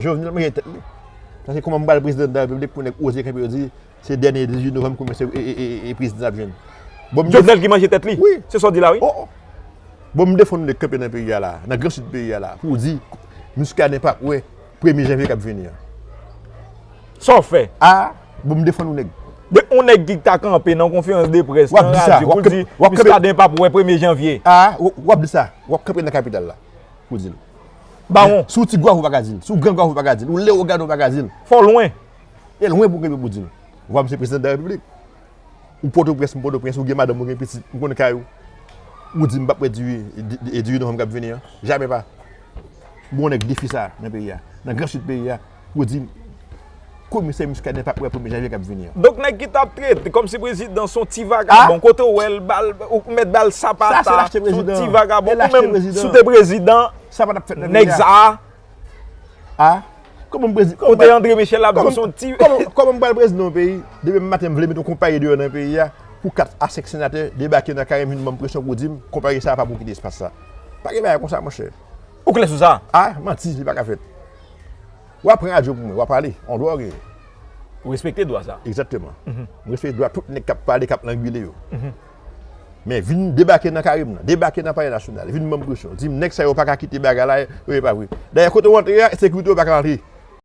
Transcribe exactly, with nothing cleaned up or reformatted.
Jovenel manje tèt li. Paske kòman m pral prezidan de la repiblik pou nèg oze kanpe yo di se dènye dizuit novanm kòmanse e, e, e, e prezidan ap jwenn. Bon, m Jovenel ki manje tèt li? Wi. Se sa w di la, wi? Oh, oh. Bon, m defann nou nèg kanpe nan peyi a la, nan gran sid peyi a la, pou di Muscadin p ap wè premye janvye k ap vini an. Sa w fè? A, bon, m defann nou nèg. De yon nèg ki ta kanpe nan konferans de près, W ap nan di sa, radyo, w ap pou l kanpe- di w ap kanpe- Muscadin p ap wè premye janvye. A, w w ap di sa, w ap kanpe nan kapital la, pou di l. Bawon. Si w ti gwav ou pa ka di l, si w gran gwav ou pa ka di l, ou lè w gade ou pa ka di l. Fò w lwen. E lwen pou w kanpe pou di l. Vwa m se prezidan de la repiblik. Ou Pòtoprens, m Pòtoprens, ou gen madanm, ou gen pitit, m konn kay ou. Ou di m p ap wè dizuit, dizuit novanm k ap vini an. Jamè pa. Bon, nèg defi sa nan peyi a, nan gran sid peyi a, pou di komisè Muscadin p ap wè premye janvye k ap vini an. Donk nèg ki t ap trete kòm si prezidan se yon ti vagabon, kote w wè l bal, ou mèt bal sapata, Sa se lachte se yon prezidan. Ti vagabon, E ou lachte menm prezidan. Si w te prezidan, Sa pa t ap fèt nan nèg peyi a. Sa a, A? Kòman m prezidan? Kote André Michel ap di se yon ti. Kòman kòman m pral prezidan yon peyi? Demen maten m vle met yon konpayi deyò nan peyi a pou kat a senk senatè debake nan kay m vin ban m presyon pou di m konpayi sa a pa pou kite espas sa. Pa gen bagay konsa, monchè. Ou klè sou sa? A, manti, li pa ka fèt. W ap pran radyo pou mwen, w ap pale, on dwa w genyen. Ou respekte dwa sa. Egzakteman. M respekte dwa tout nèg k ap pale, k ap langwile yo. Men vin debake nan kare m nan, debake nan Palè Nasyonal, vin ban m presyon, di m nèg sa yo pa ka kite bagay la, yo e pa vre. Dayè kote w antre a, sekirite yo pa ka antre.